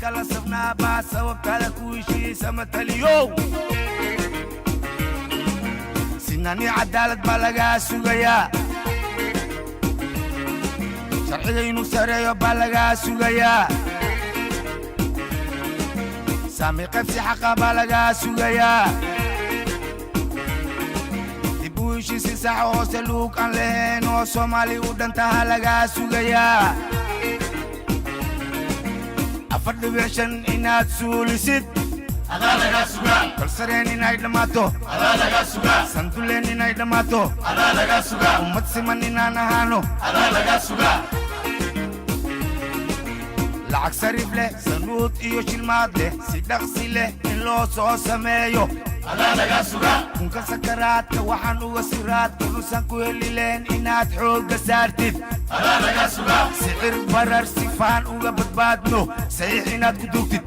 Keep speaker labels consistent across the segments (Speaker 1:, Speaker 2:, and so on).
Speaker 1: Kala safnaa baa sababtaada ku heshiiyey. Samataliyow, sinani cadaalad baa lagaa sugayaa. Sharciga inuu sareeyo baa lagaa sugayaa. Saami qaybsi xaqa baa lagaa sugayaa. Dib u heshiisi sax hoose luug aan lahayn oo Soomaali u dhantaha lagaa sugayaa. 4.5 inaad suulisid, kalsareen inay dhammaato, sanduleen inay dhammaato, ummad siman inaan ahaano, lacag sariif leh, sanuud iyo shilmaad leh, si dhaqsi leh in loo soo sameeyo. Kunka sakaraadka waxaan uga siraadka nusan ku heli lehen inaad xoogga saartid. Sicir barar sifaan uga badbaadno, saxiix inaad ku duugtid.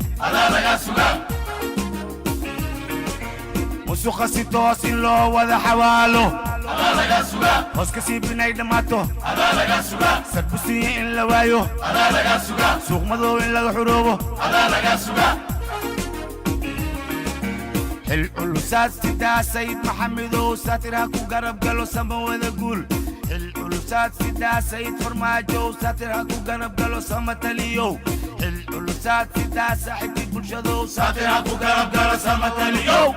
Speaker 1: Musuqa si toos in loo wada xawaalo, hoos ka siib inay dhammaato, sarbusiya in la waayo, suuq madow in laga xuroobo. Xil culusaad sidaa, Sayid Maxamedow, saatir ha ku garab galo, sama wada guul. Xil culusaad sidaa, Sayid Farmaajow, saatir ha ku garab galo, sama taliyow. Xil culusaad sidaa, saaxiibkii bulshadow, saatir ha ku garab galo, sama taliyow.